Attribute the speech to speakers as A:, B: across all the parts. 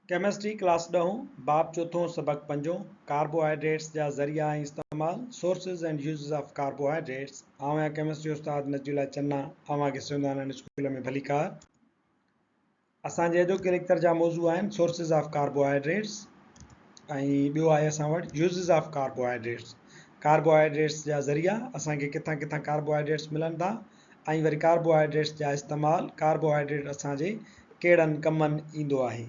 A: Chemistry class ڏهون، باب چوٿون، سبق پنجون، ڪاربوهائيڊريٽس جا ذريعا ۽ استعمال، Sources and Uses of Carbohydrates، آئون آهيان ڪيمسٽري استاد نجي الله چنا، اوهان کي سنڌ آنلائين اسڪول ۾ ڀليڪار. اسان جي اڄوڪي ليڪچر جا موضوع آهن Sources of Carbohydrates ۽ ٻيو آهي اسان وٽ Uses of Carbohydrates، carbohydrates جا ذريعا، اسان کي ڪٿان ڪٿان ڪاربوهائيڊريٽس ملن ٿا ۽ وري ڪاربوهائيڊريٽس جا استعمال، ڪاربوهائيڊريٽ اسان جي ڪهڙن ڪمن ايندو آهي.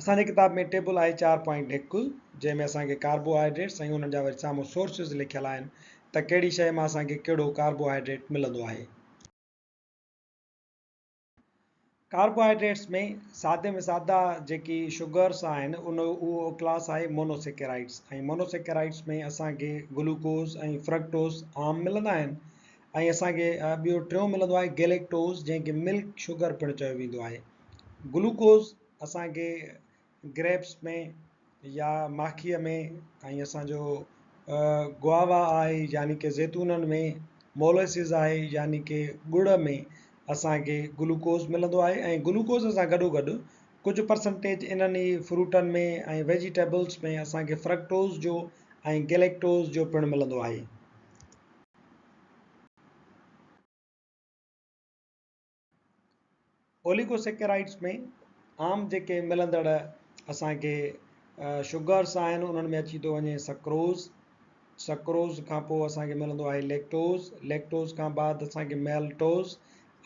A: اسان جي ڪتاب ۾ ٽيبل آهي 4.1 جنهن ۾ اسان کي ڪاربوهائيڊريٽس ۽ انهن جا وري سامهون سورسز لکيل آهن ته ڪهڙي شيء مان اسان کي ڪهڙو ڪاربوهائيڊريٽ ملندو آهي. ڪاربوهائيڊريٽس ۾ سادي ۾ سادا جيڪي شگرس آهن ان اهو ڪلاس آهي مونوسيڪيرائيڊس ۽ مونوسيڪيرائيڊس ۾ اسان کي گلوڪوز ۽ فرڪٽوز عام ملندا آهن ۽ اسان کي ٻيو ٽيون ملندو آهي گيليڪٽوز جنهن کي ملڪ شگر پڻ چيو ويندو آهي. گلوڪوز اسان کي گريپس ۾ يا ماکيء ۾ ۽ اسان جو گواوا آهي يعني ڪي زيتونن ۾ موليسز آهي يعني ڪي ڳڙ ۾ اسان کي گلوڪوز ملندو آهي ۽ گلوڪوز سان گڏو گڏ ڪجهه پرسنٽيج انهن ئي فروٽن ۾ ۽ ويجيٽيبلز ۾ اسان کي فرڪٽوز جو ۽ گليڪٽوز جو پڻ ملندو آهي. اوليگوسيڪيرائيڊس ۾ عام جيڪي ملندڙ اسان کي شگرس آهن انهن ۾ اچي ٿو وڃي سڪروز، سڪروز کان پوء اسان کي ملندو آهي ليڪٽوز، ليڪٽوز کان بعد اسان کي ميلٽوز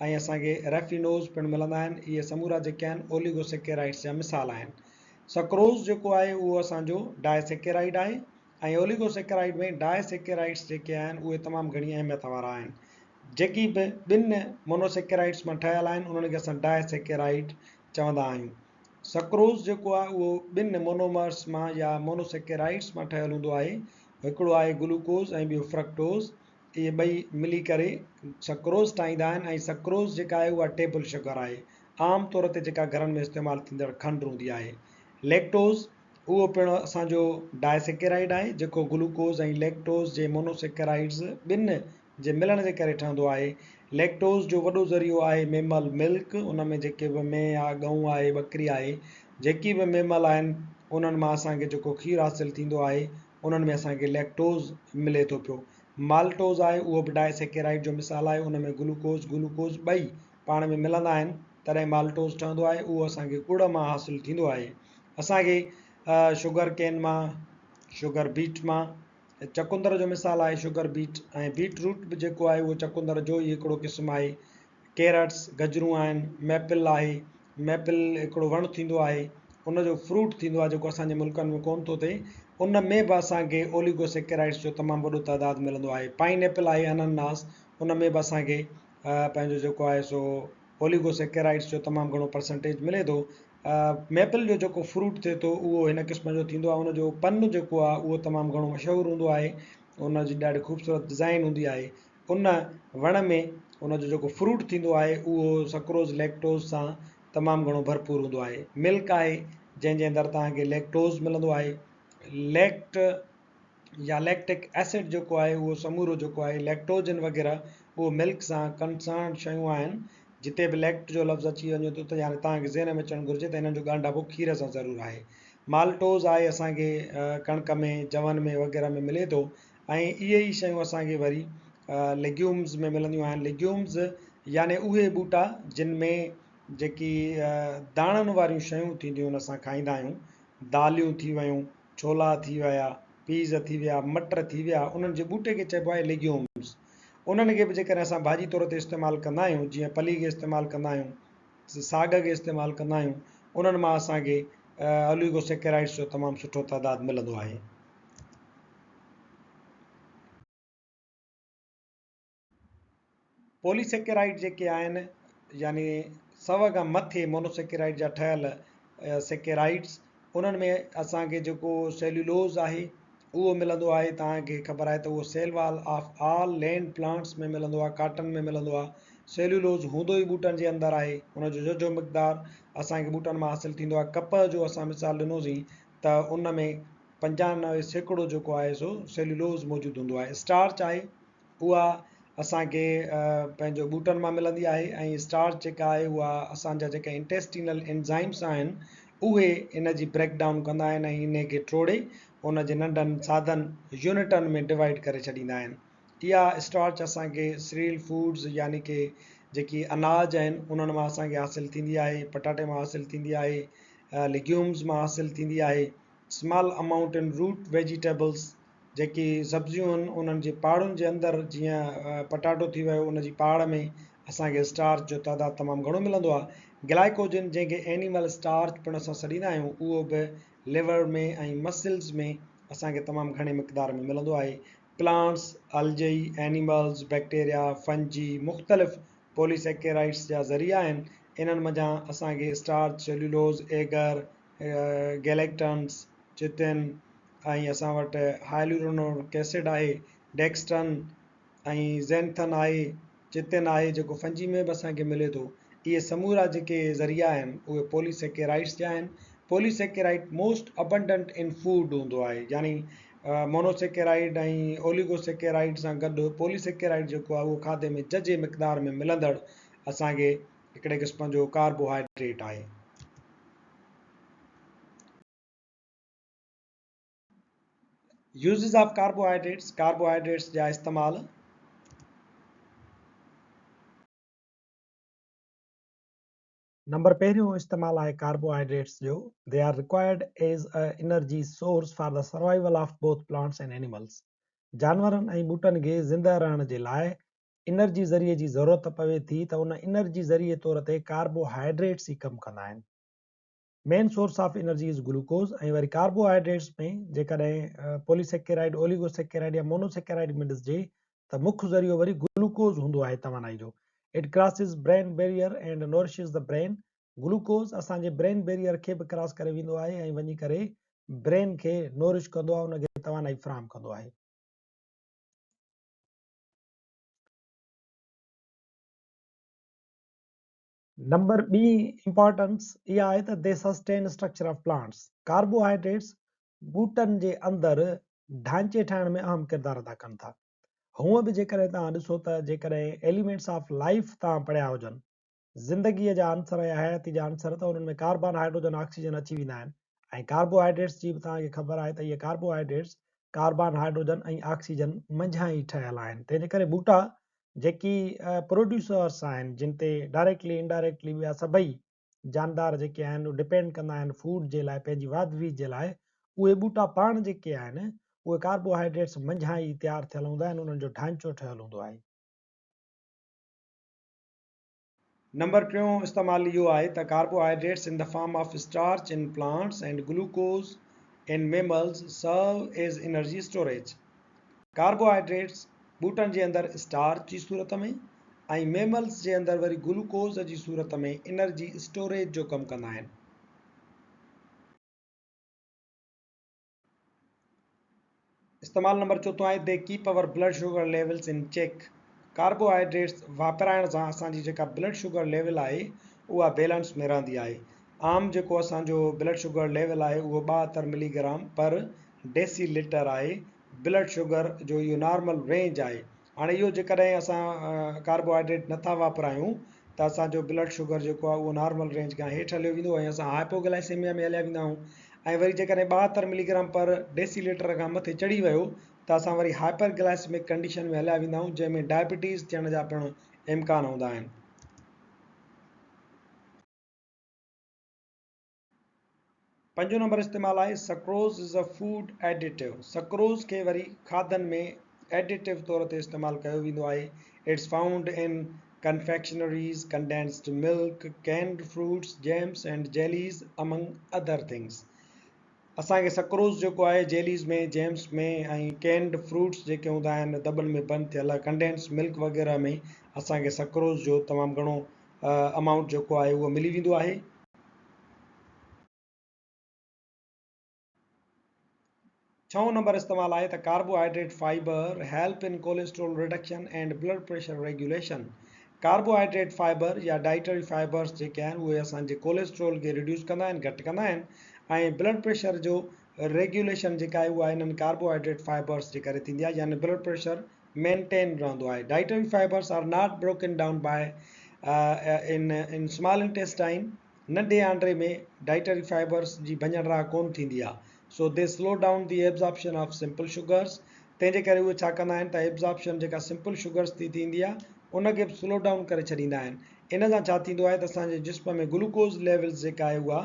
A: ۽ اسان کي ريفينوز پڻ ملندا آهن. اهي سمورا جيڪي آهن اوليگوسيڪيرائيڊس جا مثال آهن. سڪروز جيڪو آهي اهو اسان جو ڊائسيڪيرائيڊ آهي ۽ اوليگوسيڪيرائيڊ ۾ ڊائسيڪيرائيڊس جيڪي آهن اهي تمام گهڻي اهميت وارا آهن. جيڪي به ٻن مونوسيڪيرائيڊس مان ٺهيل آهن انهن کي اسان ڊائسيڪيرائيڊ چوندا آهيون. سڪروز جيڪو آهي اهو ٻن مونومرس مان يا مونوسيڪيرائيڊس مان ٺهيل هوندو آهي. هڪڙو آهي گلوڪوز ۽ ٻيو فرڪٽوز. اهي ٻئي ملي ڪري سڪروز ٺاهيندا آهن ۽ سڪروز جيڪا آهي اها ٽيبل شگر آهي. عام طور تي جيڪا گهرن ۾ استعمال ٿيندڙ کنڊ هوندي آهي. ليڪٽوز اهو پڻ اسان جو ڊائسيڪيرائيڊ آهي جيڪو گلوڪوز ۽ ليڪٽوز جي مونوسيڪيرائيڊز ٻن جي ملڻ جي ڪري ٺهندو آهي. ليڪٽوز جو وڏو ذريعو آهي ميمل ملڪ، ان ۾ جيڪي به مينهن آ، ڳئون آهي، ٻڪري آهي، جيڪي به ميمل آهن انهن مان اسان کي جيڪو کير حاصل ٿيندو آهي انهن ۾ اسان کي ليڪٽوز ملي ٿو پيو. مالٽوز آهي اهو به ڊائسيڪيرائيڊ جو مثال آهي ان ۾ گلوڪوز، Glucose، ٻئي پاڻ ۾ ملندا آهن تڏهن مالٽوز ٺهندو آهي اهو اسان کي ڳڙ مان حاصل ٿيندو آهي. اسان کي شگر ڪين مان، شگر بيٽ مان، چقندر جو مثال آهي شگر بيٽ ۽ بيٽ روٽ به جيڪو آهي اهو چقندر جو ئي هڪڙو قسم آهي. ڪيرٽس، گجرون آهن، ميپل آهي، ميپل هڪڙو وڻ ٿيندو آهي، ان جو فروٽ ٿيندو آهي جيڪو اسان جي ملڪن ۾ ڪونه ٿو ٿئي، ان ۾ به اسان کي اوليگوسيڪيرائيڊس جو تمام وڏو تعداد ملندو آهي. پائين ايپل آهي، انناس، ان ۾ به اسان کي پنهنجو جيڪو آهي سو اوليگوسيڪيرائيڊس جو تمام گهڻو پرسنٽيج ملي ٿو. ميپل جو جيڪو فروٽ ٿئي ٿو اهو هن قسم جو ٿيندو آهي ان جو پن جيڪو آهي اهو تمام گهڻو مشهور هوندو آهي ان جي ڏاڍي خوبصورت ڊزائين هوندي آهي ان وڻ ۾ ان جو جيڪو فروٽ ٿيندو آهي اهو سڪروز ليڪٽوز سان تمام گهڻو ڀرپور هوندو آهي ملڪ آهي جنهن جي اندر توهان کي ليڪٽوز ملندو آهي ليڪٽ يا ليڪٽڪ ايسڊ جيڪو آهي اهو سمورو جيڪو آهي ليڪٽوجن وغيره اهو ملڪ سان ڪنسرنڊ شيون آهن جتي به ليڪٽ جو لفظ اچي وڃي ٿو ته يعني توهان کي ذهن ۾ اچڻ گهرجي ته انهن جو ڳانڍاپو کير سان ضرور آهي مالٽوز آهي اسان کي ڪڻڪ ۾ جون ۾ وغيره ۾ ملي ٿو ۽ اهي ئي شيون اسان کي وري ليگيومز ۾ ملنديون آهن ليگيومز يعني اهي ٻوٽا جن ۾ جيڪي داڻن واريون شيون ٿينديون آهن اسان کائيندا آهيون داليون ٿي ويون ڇولا ٿي ويا، پيز ٿي ويا، مٽر ٿي ويا، انهن جي ٻوٽي کي چئبو آهي ليگيومز. انهن کي به جيڪڏهن اسان ڀاڄي طور تي استعمال ڪندا آهيون، جيئن پلي کي استعمال ڪندا آهيون، ساڳ کي استعمال ڪندا آهيون، انهن مان اسان کي اوليگوسيڪيرائيڊس جو تمام سٺو تعداد ملندو آهي. پوليسيڪيرائيڊ جيڪي آهن يعني سو کان مٿي مونوسيڪيرائيڊ جا ٺهيل سيڪيرائيڊس انهن ۾ اسان کي جيڪو سيلولوز آهي اهو ملندو آهي توهان کي خبر آهي ته اهو cell wall of all land plants ۾ ملندو آهي ڪاٽن ۾ ملندو آهي سيلولوز هوندو ئي ٻوٽن جي اندر آهي ان جو جهجهو مقدار اسان کي ٻوٽن مان حاصل ٿيندو آهي ڪپهه جو اسان مثال ڏنوسين ته ان ۾ 95% جيڪو آهي سو سيلولوز موجود هوندو آهي اسٽارچ آهي اها اسان کي پنهنجو ٻوٽن مان ملندي آهي ۽ اسٽارچ جيڪا آهي اها اسان جا جيڪي انٽيسٽينل انزائمس آهن اهي ان جي بريڪ ڊائون ڪندا آهن ۽ انهي کي ٽوڙي ان جي ننڍن سادن يونٽن ۾ ڊوائيڊ ڪري ڇڏيندا آهن. اها اسٽارچ اسان کي سريل فوڊز يعني ڪي جيڪي اناج آهن انهن مان اسان کي حاصل ٿيندي آهي، پٽاٽي مان حاصل ٿيندي آهي، ليگيومز مان حاصل ٿيندي آهي. Small amount in root vegetables جيڪي سبزيون آهن انهن جي پاڙن جي اندر جيئن پٽاٽو ٿي ويو ان جي پاڙ ۾ اسان کي اسٽارچ جو تعداد تمام گهڻو ملندو آهي. گلائيڪوجن جنهن کي اينيمل اسٽارچ پڻ اسان سڏيندا آهيون اهو به ليور ۾ ۽ مسلز ۾ اسان کي تمام گهڻي مقدار ۾ ملندو آهي. پلانٽس، الجي، اينيملز، بيڪٽيريا، فنجي مختلف پوليسيڪيرائيڊس جا ذريعا آهن انهن منجهان اسان کي اسٽارچ، سيلولوز، ايگر، گيليڪٽنس، چتن ۽ اسان وٽ هائلورونڪ ايسڊ آهي، ڊيڪسٽرن ۽ زينٿن آهي، چتن آهي جيڪو فنجي ۾ به اسان کي ملي ٿو. اهي سمورا جيڪي ذريعا آهن اهي پولي سيڪيرائيڊس جا آهن. Polysaccharide most abundant in food هوندو آهي يعني مونوسيڪيرائيڊ ۽ اوليگوسيڪيرائيڊ سان گڏ پولي سيڪيرائيڊ جيڪو آهي اهو کاڌي ۾ ججهي مقدار ۾ ملندڙ اسان کي هڪڙي قسم جو ڪاربوهائيڊريٽ آهي. يوزز آف ڪاربوهائيڊريٽس، ڪاربوهائيڊريٽس جا استعمال. نمبر پهريون استعمال آهي ڪاربوهائيڊريٽس جو، They are required as a energy source for the survival of both plants and animals. جانورن ۽ ٻوٽن کي زنده رهڻ جي لاء انرجي ذريعي جي ضرورت پوي ٿي ته ان انرجي ذريعي طور تي ڪاربوهائيڊريٽس ئي ڪم ڪندا آهن. Main source of energy is glucose ۽ وري ڪاربوهائيڊريٽس ۾ جيڪڏهن پوليسيڪيرائيڊ، اوليگوسيڪيرائيڊ يا مونوسيڪيرائيڊ ۾ ڏسجي ته مک ذريعو وري گلوڪوز هوندو آهي توانائي جو. It crosses brain barrier and nourishes the brain. Glucose اسان جي برين بيريئر کي به ڪراس ڪري ويندو آهي ۽ وڃي ڪري برين کي نورش ڪندو آهي ان کي توانائي فراهم ڪندو آهي. نمبر ٻي امپارٽنس اها آهي ته they sustain structure of plants carbohydrates ٻوٽن جي اندر ڍانچي ٺاهڻ ۾ اهم ڪردار ادا ڪن ٿا. هونء به جيڪڏهن توهان ڏسو ته جيڪڏهن ايليمينٽس آف لائيف توهان پڙهيا هجن، زندگيء جا عنصر يا حياتي جا عنصر ته انهن ۾ ڪاربان، هائيڊروجن، آڪسيجن اچي ويندا آهن ۽ ڪاربوهائيڊريٽس جي به توهان کي خبر آهي ته اهي ڪاربوهائيڊريٽس ڪاربان، هائيڊروجن ۽ آڪسيجن منجهان ئي ٺهيل آهن. تنهن جي ڪري ٻوٽا جيڪي پروڊيوسرس آهن جن تي ڊائريڪٽلي انڊائريڪٽلي ٻيا سڀئي جاندار جيڪي آهن اهي ڊپينڊ ڪندا آهن فوڊ جي لاء پنهنجي واڌ ويجهه جي لاء اهي ٻوٽا پاڻ جيڪي آهن اهي ڪاربوهائيڊريٽس منجهان ئي تيار ٿيل هوندا آهن انهن جو ڍانچو ٺهيل هوندو آهي. نمبر ٽيون استعمال اهو آهي ته carbohydrates in the form of starch in plants and glucose in mammals serve as energy storage. Carbohydrates ٻوٽن جي اندر اسٽارچ جي صورت ۾ ۽ ميملز جي اندر وري گلوڪوز جي صورت ۾ انرجي اسٽوريج جو ڪم ڪندا آهن. استعمال نمبر چوٿون آهي They keep our blood sugar levels in check carbohydrates واپرائڻ سان اسان جي جيڪا بلڊ شگر ليول آهي اها بيلنس ۾ رهندي آهي عام جيڪو اسان جو بلڊ شگر ليول آهي اهو 72 ملي گرام پر ڊيسي لٽر آهي بلڊ شگر جو اهو نارمل رينج آهي هاڻي اهو جيڪڏهن اسان ڪاربوهائيڊريٽ نٿا واپرايون ته اسان جو بلڊ شگر جيڪو آهي اهو نارمل رينج کان هيٺ هليو ويندو ۽ اسان هائپوگلائسيميا ۾ هليا ويندا آهيون ۽ وري جيڪڏهن 72 ملي گرام پر ڊيسي ليٽر کان مٿي چڙهي ويو ته اسان وري هائپر گلائسيمڪ ڪنڊيشن ۾ هليا ويندا آهيون جنهن ۾ ڊائبٽيز ٿيڻ جا پڻ امڪان هوندا آهن. پنجون نمبر استعمال آهي Sucrose is a food additive sucrose کي وري کاڌن ۾ ايڊيٽو طور تي استعمال ڪيو ويندو آهي It's found in confectioneries, condensed milk, canned fruits, jams and jellies among other things. اسان کي سڪروز جيڪو آهي جيليز ۾ جيمس ۾ ۽ ڪينڊ فروٽس جيڪي هوندا آهن دٻن ۾ بند ٿيل ڪنڊينس ملڪ وغيره ۾ اسان کي سڪروز جو تمام گهڻو امائونٽ جيڪو آهي اهو ملي ويندو آهي. ڇهون نمبر استعمال آهي ته carbohydrate fibre help in cholesterol reduction and blood pressure regulation carbohydrate fibre يا ڊائيٽري فائبرز جيڪي آهن اهي اسان جي ڪوليسٽرول کي ريڊيوس ڪندا آهن گهٽ ڪندا آهن ۽ بلڊ پريشر جو ريگيوليشن جيڪا آهي اها انهن ڪاربوهائيڊريٽ فائبرز جي ڪري ٿيندي آهي يعني بلڊ پريشر مينٽين رهندو آهي. Dietary fibres are not broken down by in in small intestine ننڍي آنڊري ۾ ڊائٽري فائبرز جي ڀڃڻ راهه ڪونه ٿيندي آهي. So they slow down the absorption of simple sugars تنهن جي ڪري اهي ڇا ڪندا آهن ته ايبزارپشن جيڪا سمپل شگرز ٿي ٿيندي آهي ان کي به سلو ڊائون ڪري ڇڏيندا آهن. ان سان ڇا ٿيندو آهي ته اسان جي جسم ۾ گلوڪوز ليولز جيڪا آهي اها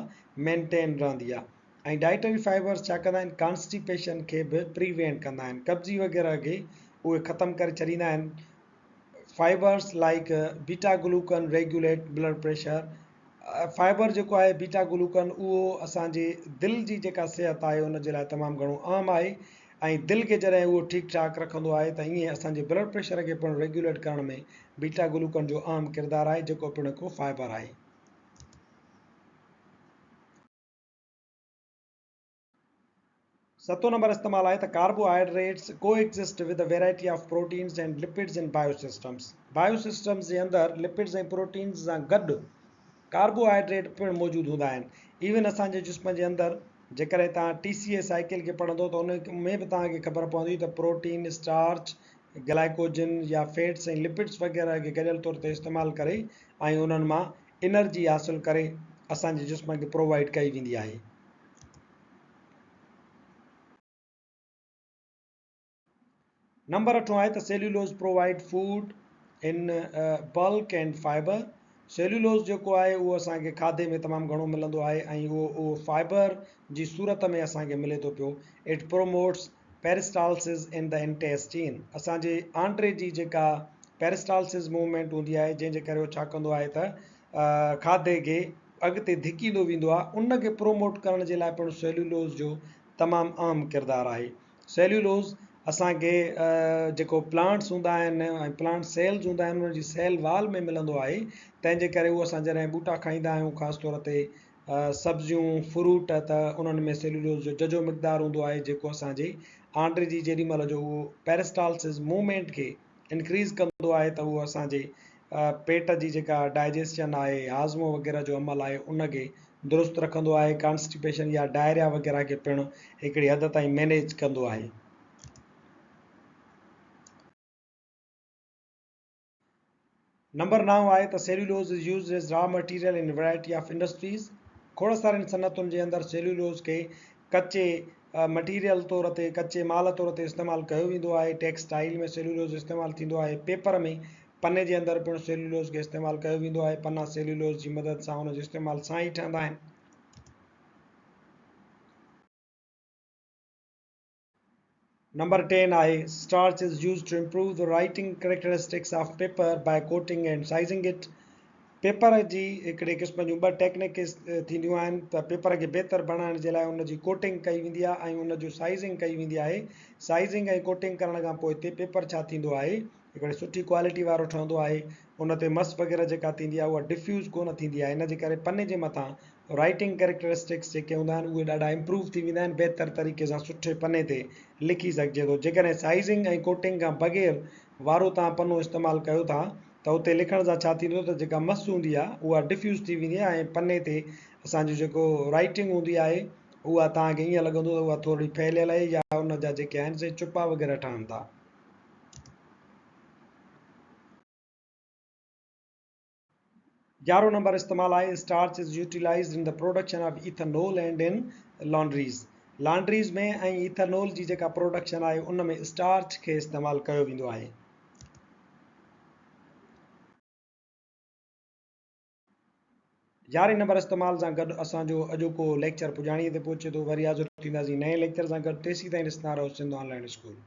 A: مينٽين رهندي آهي ۽ ڊائٽري فائبرز ڇا ڪندا آهن ڪانسٽيپيشن کي به پريوينٽ ڪندا آهن قبضي وغيره کي اهي ختم ڪري ڇڏيندا آهن. Fibres like beta glucan regulate blood pressure fibre جيڪو آهي بيٽا گلوڪن اهو اسان جي دل جي جيڪا صحت آهي ان جي لاء تمام گهڻو اهم آهي ۽ دل کي جڏهن اهو ٺيڪ ٺاڪ رکندو آهي ته ائين اسان جي بلڊ پريشر کي پڻ ريگيوليٽ ڪرڻ ۾ بيٽا گلوڪن جو اهم ڪردار آهي جيڪو پڻ هڪ فائبر آهي. ستون نمبر استعمال آهي ته carbohydrates coexist with a variety of proteins and lipids in biosystems biosystems جي اندر لپڊز ۽ پروٽينز سان گڏ ڪاربوهائيڊريٽ پڻ موجود هوندا آهن. ايون اسان جي جسم جي اندر جيڪڏهن توهان ٽي سي اي سائيڪل کي پڙهندو ته ان ۾ به توهان کي خبر پوندي ته پروٽين، اسٽارچ، گلائڪوجن يا فيٽس ۽ لپڊز وغيره کي گڏيل طور تي استعمال ڪري ۽ انهن مان انرجي حاصل ڪري اسان جي جسم کي پرووائيڊ ڪئي ويندي آهي. نمبر اٺون آهي ته cellulose provide food in bulk and fibre cellulose جيڪو آهي اهو اسان کي کاڌي ۾ تمام گهڻو ملندو آهي ۽ اهو اهو فائبر جي صورت ۾ اسان کي ملي ٿو پيو. It promotes peristalsis in the intestine اسان جي آنڊري جي جيڪا پيرسٽالسز موومينٽ هوندي آهي جنهن جي ڪري اهو ڇا ڪندو آهي ته کاڌي کي اڳتي ڌڪيندو ويندو آهي ان کي پروموٽ ڪرڻ جي لاء پڻ سيلولوز جو تمام اهم ڪردار آهي. سيلولوز اسان کي جيڪو پلانٽس هوندا آهن ۽ پلانٽ سيلز هوندا آهن انهن جي سيل وال ۾ ملندو آهي تنهن جي ڪري اهو اسان جڏهن ٻوٽا کائيندا آهيون خاص طور تي سبزيون فروٽ ته انهن ۾ سيلولوز جو ججهو مقدار هوندو آهي جيڪو اسان جي آنڊري جي جيڏي مهل جو اهو پيرسٽالسز موومينٽ کي انڪريز ڪندو آهي ته اهو اسان جي پيٽ جي جيڪا ڊائجيسشن آهي هاضمو وغيره جو عمل آهي ان کي درست رکندو آهي ڪانسٽيپيشن يا ڊائريا وغيره کي پڻ هڪڙي حد تائين مينيج ڪندو آهي. نمبر نائون آهي ته cellulose is used as raw material in variety of industries کوڙ سارين صنعتن جي اندر سيلولوز کي ڪچي مٽيريل طور تي ڪچي مال طور تي استعمال ڪيو ويندو آهي. ٽيڪسٽائيل ۾ سيلولوز استعمال ٿيندو آهي. پيپر ۾ پني جي اندر پڻ سيلولوز کي استعمال ڪيو ويندو آهي. پنا سيلولوز جي مدد سان ان جي استعمال سان ئي ٺهندا آهن. نمبر ٽين آهي starch is used to improve the writing characteristics of paper by coating and sizing it paper جي هڪڙي قسم جون ٻه ٽيڪنڪس ٿينديون آهن ته پيپر کي بهتر بڻائڻ جي لاء ان جي ڪوٽنگ ڪئي ويندي آهي ۽ ان جو سائزنگ ڪئي ويندي آهي سائزنگ ۽ ڪوٽنگ ڪرڻ کان پوء هتي پيپر ڇا ٿيندو آهي هڪڙي سٺي ڪوالٽي وارو ٺهندو آهي ان تي مس وغيره جيڪا ٿيندي آهي اها ڊفيوز ڪونه ٿيندي آهي ان جي ڪري پني جي مٿان رائٽنگ ڪريڪٽرسٽڪس جيڪي هوندا آهن اهي ڏاڍا امپروو ٿي ويندا آهن بهتر طريقي سان سٺي پني تي لکي سگهجي ٿو جيڪڏهن سائزنگ ۽ ڪوٽنگ کان بغير وارو توهان پنو استعمال ڪيو ٿا ته اتي لکڻ سان ڇا ٿيندو ته جيڪا مس هوندي آهي اها ڊفيوز ٿي ويندي آهي ۽ پني تي اسان جو جيڪو رائٽنگ هوندي آهي اها توهان کي ائين لڳندو ته اها ٿورڙي ڦهليل آهي يا ان جا جيڪي آهن سي چپا وغيره ٺهن ٿا. يارهون نمبر استعمال آهي starch is utilized in the production of ethanol and in laundries laundries ۾ ۽ ethanol جي جيڪا پروڊڪشن آهي ان ۾ اسٽارچ کي استعمال ڪيو ويندو آهي. يارهين نمبر استعمال سان گڏ اسان جو اڄوڪو ليڪچر پڄاڻي تي پهچي ٿو وري حاضر ٿينداسين نئين ليڪچر سان گڏ تيسين تائين ڏسندا رهو سنڌ آن لائين اسڪول.